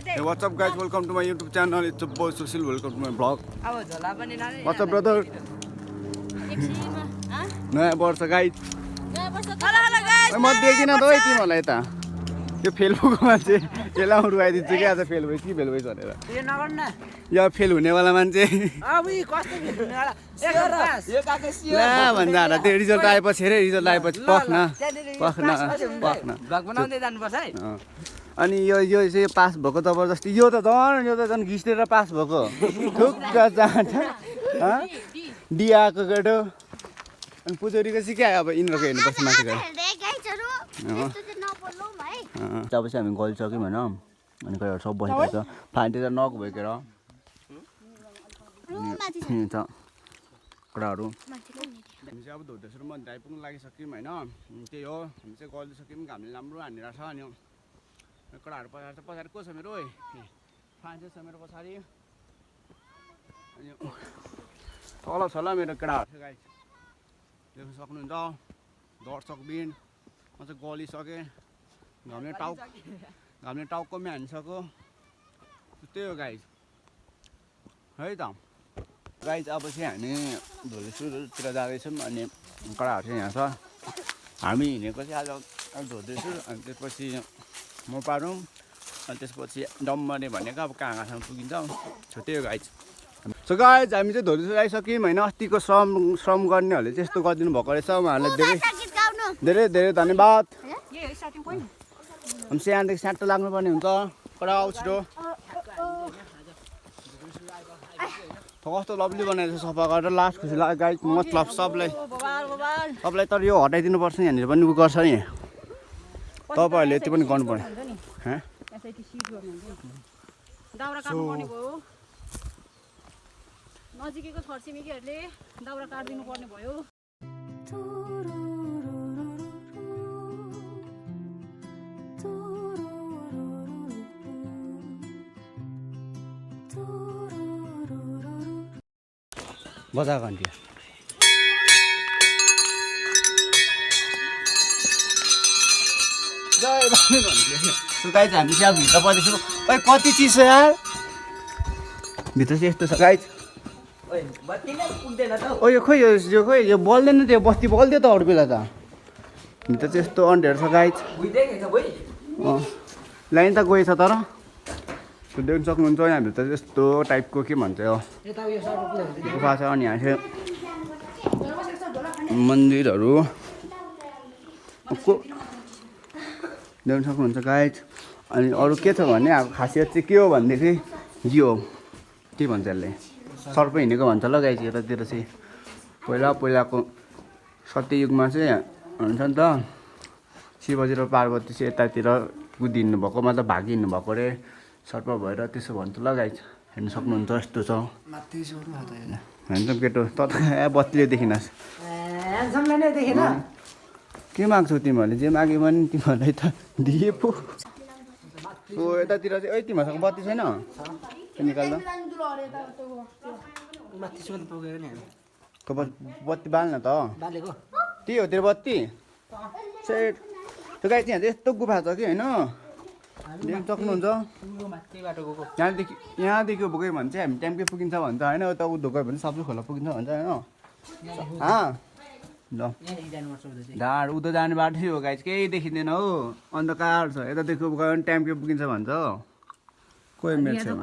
Hey, what's up guys? Welcome to my YouTube channel. It's your boy Sushil. Welcome to my vlog. What's up brother? नयाँ वर्ष guys म देख्दिनँ त है तिमीहरूलाई त त्यो फेल भएको मान्छे यसलाई रुवाइदिन्छु कि आज फेल भइस् कि फेल भइस् भनेर यो फेल हुनेवाला मान्छे भन्छ त्यो रिजल्ट आएपछि अरे रिजल्ट आएपछि पख्न अनि यो चाहिँ पास भएको जबरजस्ती यो त झन् घिस्टेर पास भएको ठुक्क जान्छ डिआको केटो अनि पुजोरीको सिकायो अब यिनीहरूको हेर्नुपर्छ माथि गएर अब चाहिँ हामी गलिसक्यौँ होइन अनि गएर सब बसेको छ फान्टेर नक भइकेर छ कुराहरू हामी चाहिँ अब धोतेश्वरमा आइपुग्नु लागिसक्यौँ होइन त्यही हो हामी चाहिँ गलिसक्यौँ घामले राम्रो हानेर छ अनि कडाहरू पछाडि को छ मेरो फान्टे छ मेरो पछाडि अनि तल छ ल मेरो केटाहरू छ गाइस देख्न सक्नुहुन्छ दर्शकबिन म चाहिँ गलिसकेँ घामले टाउकोमै हानिसक्यो त्यही हो गाइस है त गाइस अब चाहिँ हामी धोतेश्वरतिर जाँदैछौँ अनि कडाहरू चाहिँ यहाँ छ हामी हिँडेको चाहिँ आज धोतेश्वर अनि त्यसपछि म पारौँ अनि त्यसपछि डम्बरे भनेको अब कहाँसम्म पुगिन्छ त्यही हो गाइस सो गाइस हामी चाहिँ धोतेश्वर आइसक्यौँ होइन अस्तिको श्रम गर्नेहरूले चाहिँ यस्तो गरिदिनु भएको रहेछ उहाँहरूलाई धेरै धेरै धन्यवाद हामी चाहिँ यहाँदेखि स्याटो लाग्नुपर्ने हुन्छ कडा आऊ छिटो कस्तो लभली बनाएको छ सफा गरेर लास्ट खुसी लाग्यो गाइस मतलब सबलाई तर यो हटाइदिनुपर्छ नि यहाँनिर पनि गर्छ नि तपाईँहरूले यति पनि गर्नुपर्ने नजिकैको छरछिमेकीहरूले दाउरा काटिदिनु पर्ने भयो बजा घन्टी गाइस हामी चाहिँ अब भित्र पर्दैछौँ खै कति चिज छ यार भित्र चाहिँ यस्तो छ गाइस ओ यो खोइ यो बल्दैन त्यो बत्ती बल्दियो त अरू बेला त भित्र चाहिँ यस्तो अन्धेरो छ गाइस लाइन त गएछ तर देख्न सक्नुहुन्छ यहाँभित्र चाहिँ यस्तो टाइपको के भन्छ यो गुफा छ अनि यहाँ चाहिँ मन्दिरहरू देख्न सक्नुहुन्छ गाइस अनि अरू के छ भने अब खासियत चाहिँ के हो भनेदेखि यो के भन्छ यसले सर्प हिँडेको भन्छ ल गाइस यतातिर चाहिँ पहिलाको सत्ययुगमा चाहिँ हुन्छ नि त शिवजी र पार्वती चाहिँ यतातिर कुदिनु भएको मतलब भागिहिँड्नु भएको अरे सर्प भएर त्यसो भन्छ ल गाइस हेर्नु सक्नुहुन्छ यस्तो छ हेर्नु केटो त बत्तीले देखिनस् के माग्छौ तिमीहरूले जे माग्यो भने तिमीहरूलाई त दिए पो सो यतातिर चाहिँ तिमीहरूसँग बत्ती छैन निकाल्दा बत्ती बाल्न त त्यही हो तेरो बत्ती सेट त्यो गाई चाहिँ यस्तो गुफा छ कि होइन देख्न सक्नुहुन्छ यहाँदेखि गयो भने चाहिँ हामी टाइमकै पुगिन्छ भन्छ होइन उता उधो गयो भने सबै खोला पुगिन्छ भन्छ होइन ल ढाड उधो जाने बाटो हो गाई केही देखिँदैन हो अन्धकार छ यतादेखि गयो भने टाइमकै पुगिन्छ भन्छ कोही मेरो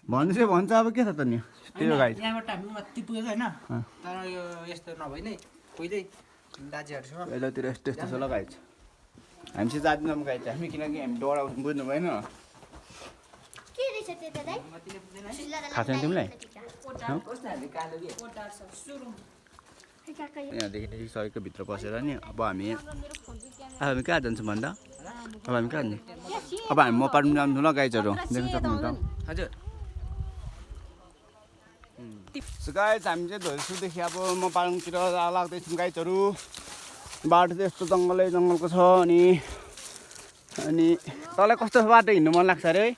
भन्नु चाहिँ भन्छ अब के छ त नि त्यही हो गाई यतातिर यस्तो यस्तो छ ल गाई हामी चाहिँ जाँदैनौँ गाई हामी किनकि हामी डराउँछ बुझ्नु भएन थाहा छैन तिमीलाई यहाँदेखि देखिसकेको भित्र बसेर नि अब हामी कहाँ जान्छौँ भन्दा अब हामी कहाँ जाने अब हामी म पार्नु जान्छौँ ल गाइजहरू देख्न सक्नुहुन्छ हजुर सो गाइज हामी चाहिँ धोतेश्वरदेखि अब म पार्नुतिर लाग्दैछौँ गाइजहरू बाटो चाहिँ यस्तो जङ्गलको छ अनि तँलाई कस्तो बाटो हिँड्नु मन लाग्छ अरे है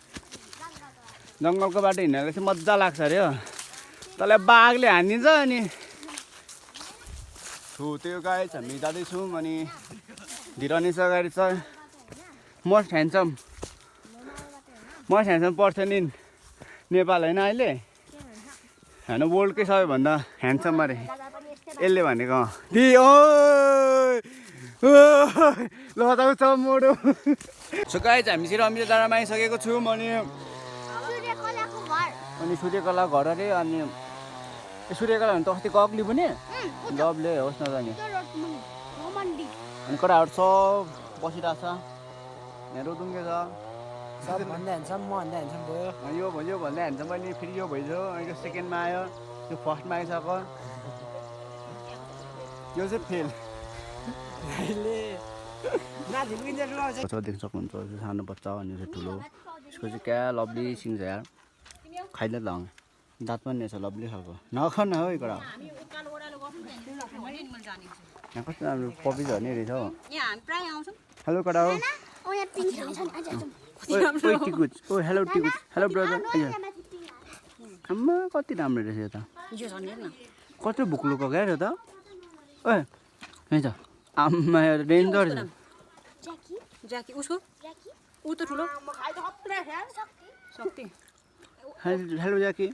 जङ्गलको बाटो हिँड्नलाई चाहिँ मजा लाग्छ अरे हो तँलाई बाघले हानिदिन्छ अनि त्यो गाइज हामी जाँदैछौँ अनि धिरनेश गाडी छ most handsome most handsome person in Nepal होइन अहिले होइन वर्ल्डकै सबैभन्दा ह्यान्डसम अरे यसले भनेको दि ओ ल त मोडो सो गाइज हामी चाहिँ रमिता डाँडामा आइसकेको छौँ अनि सूर्यकला घर अरे अनि सूर्यकला भने त अस्ति कक्ली पनि लभले होस् न त नि अनि कडाहरू सब बसिरहेको छ यहाँ रोडुङ्गे छ सबभन्दा ह्यान्डसम मभन्दा ह्यान्डसम भयो यो भन्दा ह्यान्डसम अहिले फेरि यो भइसक्यो अनि यो सेकेन्डमा आयो यो फर्स्टमा आइसक्यो यो चाहिँ फेल देख्न सक्नुहुन्छ सानो बच्चा अनि चाहिँ ठुलो यसको चाहिँ क्या लभली सिङ छ यार खाइले त दाँत पनि रहेछ लभली खालको नखाउ न हौ एकवटा यहाँ कस्तो राम्रो पपी झर्ने रहेछ हौ हेलो कडा हो टिकुच ओ हेलो टिकुच हेलो ब्रदर आम्मा कति राम्रो रहेछ यो त कत्रो भुक्लुको क्या यो त ओ यहीँ छ आम्मा यो डेन्जर छ ज्याकी उसको ऊ त ठुलो शक्ति हेलो ज्याकी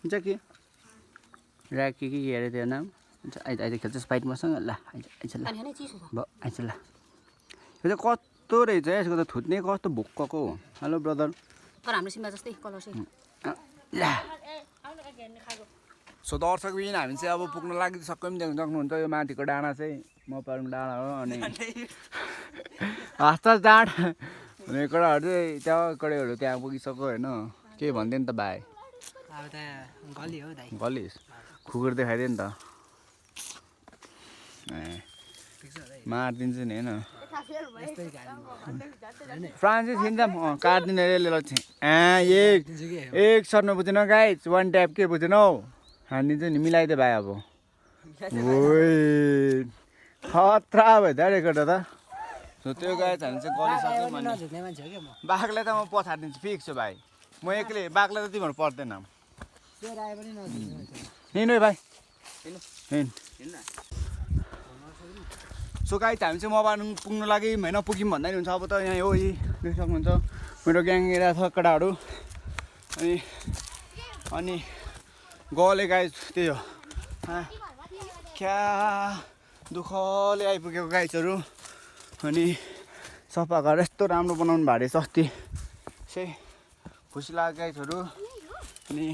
ज्याकी ऱ्याकी के अरे त्यो नाम आइज आइज खेल्छ स्पाइट मसँग ल आइज ल आइज ल यो चाहिँ कस्तो रहेछ यसको त थुत्ने कस्तो भुक्कको हो हेलो ब्रदर तर हाम्रो सिम्बा जस्तै कलर चाहिँ ल सो दर्शकबिन हामी चाहिँ अब पुग्न लागिसक्यौँ नि देख्न सक्नुहुन्छ यो माथिको डाँडा चाहिँ मपारुङ डाँडा हो अनि हस्ता डाँडा अनि कडाहरू चाहिँ त्यहाँ कडेहरू त्यहाँ पुगिसक्यो होइन के भन्थ्यो नि त भाइ अब त गली हो दाइ गलिस खुकुर देखाइदियो नि त ए मारिदिन्छु नि होइन फ्रान्सिस हिँड्छौँ काट्दिने रेल एक सर्नु बुझेन गाइज वान ट्याप के बुझेन हौ हानिदिन्छु नि मिलाइदियो भाइ अब खतरा भयो त रेकर्ड त सो त्यो गाइज हामी चाहिँ गरिसक्यौँ भने बाघलाई त म पछाडिदिन्छु फिक्स हो भाइ म एक्लै बाघलाई त तिमीहरू पर्दैन हिँड्नु भाइ हिँड सो गाइज हामी चाहिँ मबानुङ पुग्न लाग्यौँ होइन पुग्यौँ भन्दा नि हुन्छ अब त यहाँ हो देख्न सक्नुहुन्छ मेरो ग्याङ एरिया छ केटाहरू अनि गले गाइज त्यही हो क्या दुःखले आइपुगेको गाइजहरू अनि सफा घर यस्तो राम्रो बनाउनु भएको रहेछ अस्ति चाहिँ खुसी लाग्यो गाइजहरू अनि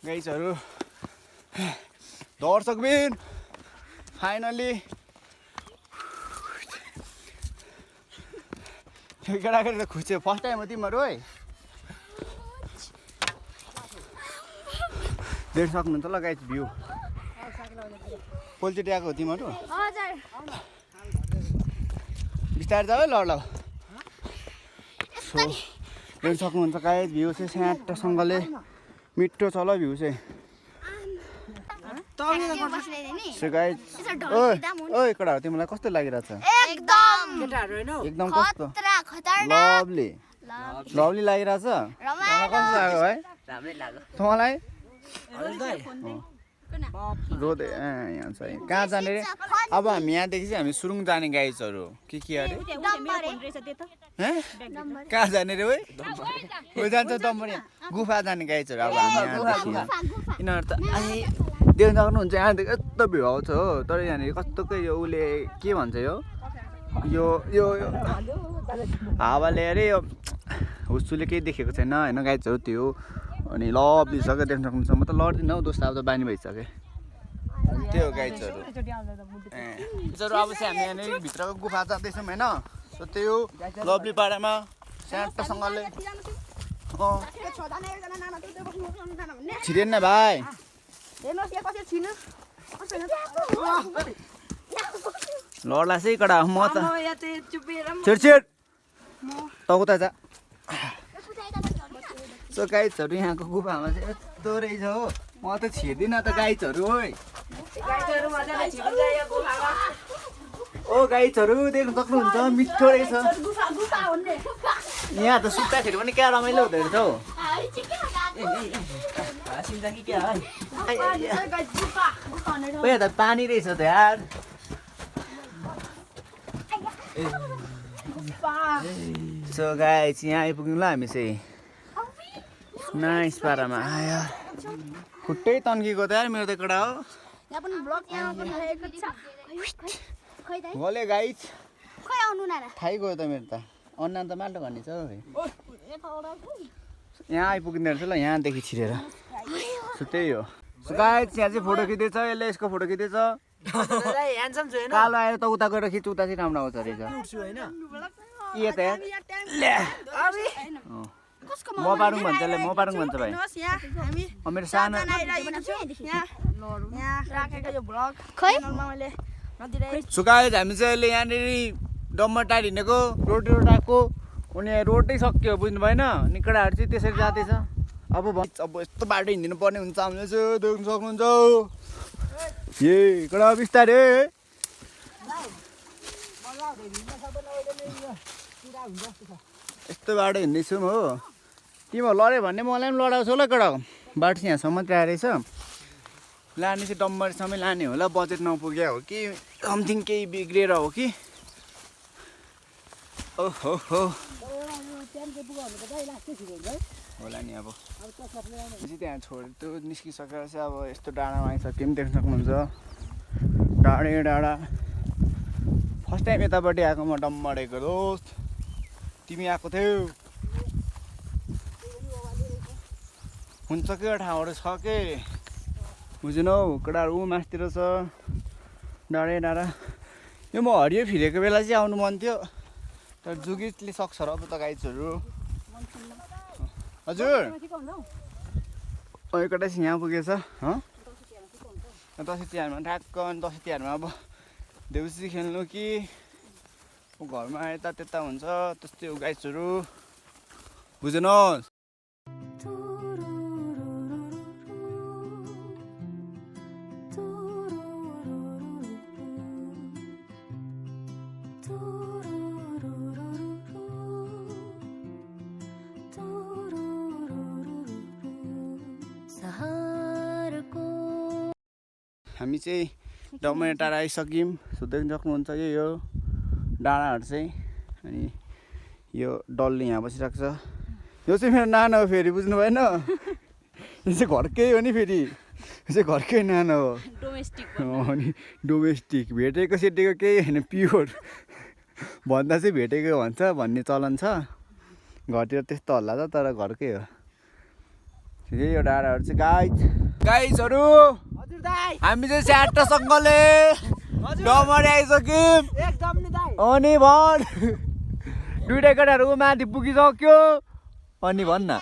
गाइजहरू दर्शकबिन फाइनली केटाकेटी त खुसी फर्स्ट टाइम हो तिमीहरू है देख्न सक्नुहुन्छ ल गाइज भ्यू पोलचोटि आएको हो तिमीहरू बिस्तारै जाऊ है ल ल सो देख्न सक्नुहुन्छ गाइज भ्यू चाहिँ स्याटसँगले मिठो छ ल भ्यू चाहिँ सो गाइज ओइ केटाहरू तिमीलाई कस्तो लागिरहेछ एकदम कस्तो लभली लभली लागिरहेछ कस्तो लाग्यो है तँलाई रोदे यहाँ छ कहाँ जाने रे अब हामी यहाँदेखि चाहिँ हामी सुरुङ जाने गाइजहरू के अरे कहाँ जाने रे ओ जान्छ दम्बरी गुफा जाने गाइजहरू अब हामी यिनीहरू त देख्न सक्नुहुन्छ यहाँदेखि यस्तो भ्यू आउँछ हो तर यहाँनिर कस्तोकै यो उसले के भन्छ यो हावाले अरे यो हुस्सुले केही देखेको छैन होइन गाइजहरू त्यो अनि लभली छ क्या देख्न सक्नुहुन्छ म त लड्दिनँ हौ दोस्त अब त बानी भइसकेँ त्यो हो गाइजहरू अब चाहिँ हामी यहाँनिर भित्रको गुफा जाँदैछौँ होइन सो त्यो लभली पाडामा स्याटसँगले छिरेन भाइ लड्ला चाहिँ कडा म त छिट त उता जा सो गाइजहरू यहाँको गुफामा चाहिँ यस्तो रहेछ हो म त छिर्दिनँ त गाइजहरू ओ गाइजहरू देख्न सक्नुहुन्छ मिठो रहेछ यहाँ त सुत्दाखेरि पनि क्या रमाइलो हुँदो रहेछ हौ यहाँ त पानी रहेछ त यार सो गाइज यहाँ आइपुग्यौँ ल हामी चाहिँ नाइस पारामा आयो खुट्टै तन्किएको त यार मेरो त कडा हो यहाँ पनि ब्लग यहाँ पनि रहेको छ खै त गले गाइस खै आउनु नाना थाहै गयो त मेरो त अन्ना त माटो भन्ने छ यहाँ आइपुग्ने रहेछ ल यहाँदेखि छिरेर सो त्यही हो सो गाइस यहाँ चाहिँ फोटो खिच्दैछ यसले यसको फोटो खिच्दैछ ह्यान्डसम छु हैन कालो आएर त उता गएर खिच उता चाहिँ राम्रो आउँछ रहेछ हैन के त यार म पारुङ भन्छ ल म पारुङ भन्छ भाइ मेरो सानो सो गाइस हामी चाहिँ अहिले यहाँनिर डम्बर टार हिँडेको रोटी रोटाको उनी रोटै सक्यो बुझ्नु भएन अनि केटाहरू चाहिँ त्यसरी जाँदैछ अब यस्तो बाटो हिँडिनु पर्ने हुन्छ हामीले चाहिँ देख्नु सक्नुहुन्छ ए कडा बिस्तारै यस्तो बाटो हिँड्दैछौँ हो तिमीहरू लड्यो भने मलाई पनि लडाउँछौ ल कडा बाटो चाहिँ यहाँसम्म चाहिँ आएछ लाने चाहिँ डम्बरसम्म लाने होला बजेट नपुग्यो हो कि समथिङ केही बिग्रिएर हो कि ओहो हो होला नि अब त्यहाँ छोडेर त्यो निस्किसकेर चाहिँ अब यस्तो डाँडामा आइसक्यो पनि देख्न सक्नुहुन्छ डाँडै डाँडा फर्स्ट टाइम यतापट्टि आएको म डम्बरेको दोस्त तिमी आएको थियौ हुन्छ के ठाउँहरू छ के बुझेनौ केटाहरू ऊ मासतिर छ डाँडै डाँडा यो म हरियो फिरेको बेला चाहिँ आउनु मन थियो तर जुगिसले सक्छ र अब त गाइजहरू हजुर केटा चाहिँ यहाँ पुगेछ दसैँ तिहारमा ठ्याक्क अनि दसैँ तिहारमा अब देउसी खेल्नु कि घरमा यता त्यता हुन्छ त्यस्तै हो गाइजहरू बुझेनस् हामी चाहिँ डम्बर टाढा आइसक्यौँ देख्न सक्नुहुन्छ यही हो डाँडाहरू चाहिँ अनि यो डल्ले यहाँ बसिरहेको छ यो चाहिँ मेरो नाना हो फेरि बुझ्नु भएन यो चाहिँ घरकै हो नि फेरि यो चाहिँ घरकै नाना हो अनि डोमेस्टिक भेटेको सेटेको केही होइन प्योर भन्दा चाहिँ भेटेको भन्छ भन्ने चलन छ घरतिर त्यस्तो हल्ला छ तर घरकै हो यही हो डाँडाहरू चाहिँ गाइजहरू हामी चाहिँ स्याटसँगले डमरी आइसक्यौँ अनि भन् दुइटा केटाहरू माथि पुगिसक्यो अनि भन् न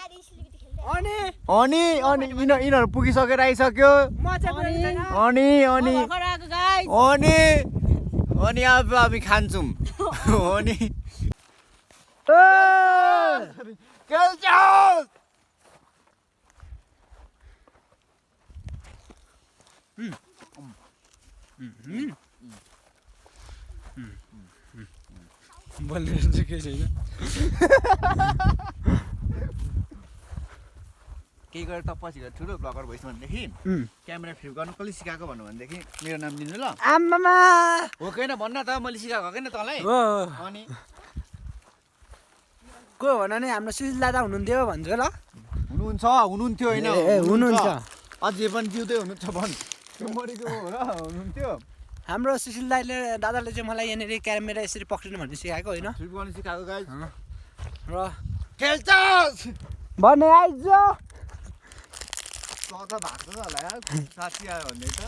अनि यिनीहरू पुगिसकेर आइसक्यो अनि अब हामी खान्छौँ अनि बोल्ने केही छैन केही गरेर त पछि गएर ठुलो ब्लगर भइस् भनेदेखि क्यामेरा फ्लिप गर्नु कसले सिकाएको भन्नु भनेदेखि मेरो नाम दिनु ल आम्मामा हो कैन भन्न त मैले सिकाएको कैन तँलाई हो अनि को भन नि हाम्रो सुशील दादा हुनुहुन्थ्यो भन्छु ल हुनुहुन्थ्यो होइन हुनुहुन्छ अझै पनि जिउँदै हुनुहुन्छ भन् मरेको हो र हुनुहुन्थ्यो हाम्रो सुशील दादाले चाहिँ मलाई यहाँनिर क्यामेरा यसरी पक्रिनु भन्ने सिकाएको होइन फ्लिप गर्नु सिकाएको गाइस र खेल्छस् भन्ने आइज त भएको छ होला यार साथी आयो भन्ने त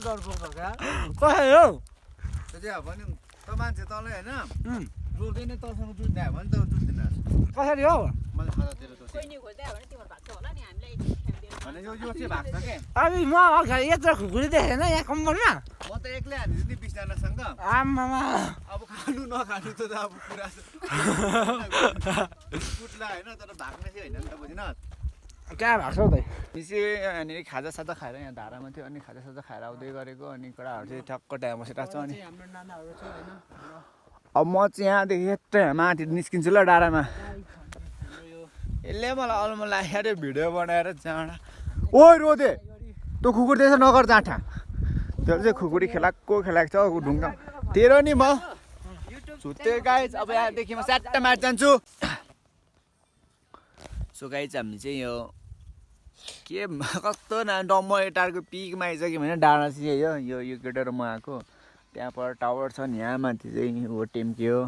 डर पर्छ क्या कसै हो त्यो चाहिँ अब नि त मान्छे तँलाई होइन जोड्दैन तँसँग जुट्ने भने त जुट्दैन कसरी हो मैले खाँदातिर भने यो चाहिँ भएको छ के अब म अगाडि यत्रो खुकुरी देखेन यहाँ कम्पनमा म त एक्लै हान्छु नि 20 जनासँग आम्मामा अब खानु नखानु त अब कुरा छ कुट्ला होइन तर भाग्ने चाहिँ होइन नि त बुझिन कहाँ भएको छौ त मिसी यहाँनिर खाजासाजा खाएर यहाँ धारामा थियो अनि खाजासाजा खाएर आउँदै गरेको अनि केटाहरू चाहिँ ठक्क टाइम बसिरहेको छ अनि हाम्रो नानाहरू छ होइन अब म चाहिँ यहाँदेखि यत्रो माथि निस्किन्छु ल डाँडामा यसले मलाई अलमा लाग्यो भिडियो बनाएर जाँडा ओ रोदे तँ खुकुर त्यसो नगर जाँठा त्यो चाहिँ खुकुरी खेलाएको छ ढुङ्गा तेरो नि म छुट्टे गाइस अब यहाँदेखि म स्याट्टा माथि जान्छु सो सो गाइज हामी चाहिँ यो के कस्तो डम्म टारको पिकमा आइसक्यो भने डाँडा चाहिँ यो केटा र म आएको त्यहाँ पर टावर छ नि यहाँ माथि चाहिँ हो टेम्क्यो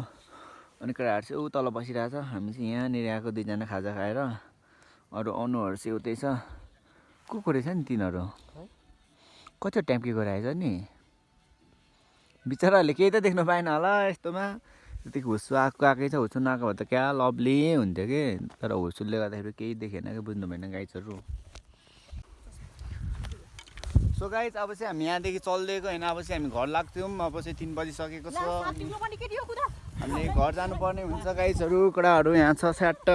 अनि केटाहरू चाहिँ ऊ तल बसिरहेछ हामी चाहिँ यहाँनिर आएको दुईजना खाजा खाएर अरू आउनुहरू चाहिँ उतै छ को रहेछ नि तिनीहरू कति टेम्केको रहेछ नि बिचराहरूले केही त देख्नु पाएन होला यस्तोमा त्यतिको हुस्सु आएकै छ हुस्सु नआएको भए त क्या लभली हुन्थ्यो कि तर हुस्सुले गर्दाखेरि केही देखेन कि बुझ्नु भएन गाइजहरू सो गाइज अब चाहिँ हामी यहाँदेखि चल्दिएको होइन अब चाहिँ हामी घर लाग्थ्यौँ अब चाहिँ 3 बजिसकेको छ हामीले घर जानुपर्ने हुन्छ गाइजहरू कुराहरू यहाँ छ स्याट्ट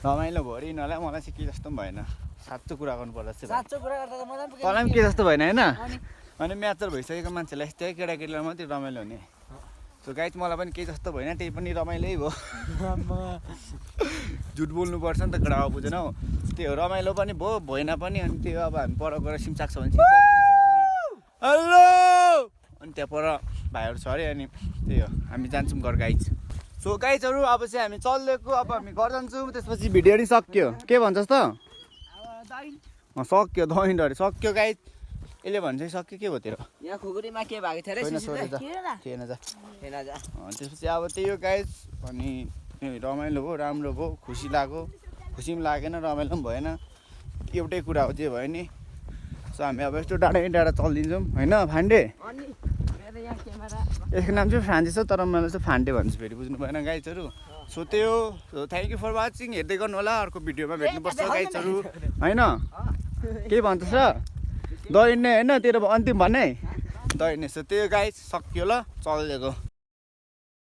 रमाइलो भयो अरे यिनीहरूलाई मलाई चाहिँ के जस्तो पनि भएन साँचो कुरा गर्नुपर्दा चाहिँ तँलाई पनि के जस्तो भएन होइन अनि म्याचर भइसकेको मान्छेलाई यस्तै केटाकेटीलाई मात्रै रमाइलो हुने सो गाइज मलाई पनि केही जस्तो भएन त्यही पनि रमाइलै भयो झुट बोल्नुपर्छ नि त केटा अब बुझेन हौ त्यो रमाइलो पनि भयो भएन पनि अनि त्यो अब हामी पर गएर सिमसाक छ भने हेलो अनि त्यहाँ पर भाइहरू छ अरे अनि त्यही हो हामी जान्छौँ घर गाइज सो गाइजहरू अब चाहिँ हामी चल्दिएको अब हामी घर जान्छौँ त्यसपछि भिडियो पनि सक्यो के भन्छस् त सक्यो दहिँडहरू सक्यो गाइज यसले भन्छ सक्यो के भयो तेरो यहाँ खुकुरीमा के भएको थियो रे थिएन जा त्यसपछि अब त्यही हो गाइज अनि रमाइलो भयो राम्रो भयो खुसी लाग्यो खुसी पनि लागेन रमाइलो पनि भएन एउटै कुरा हो त्यो भयो नि सो हामी अब यस्तो डाँडा चलिदिन्छौँ होइन फान्डे यसको नाम चाहिँ फ्रान्सिस हो तर मलाई चाहिँ फान्डे भन्छु फेरि बुझ्नु भएन गाइजहरू सो त्यही हो so thank you for watching हेर्दै गर्नु होला अर्को भिडियोमा भेट्नुपर्छ गाइजहरू होइन के भन्छस् र दहिँड्ने होइन तेरो अन्तिम भने दहिँड्ने सो त्यो गाइज सक्यो ल चलिदिएको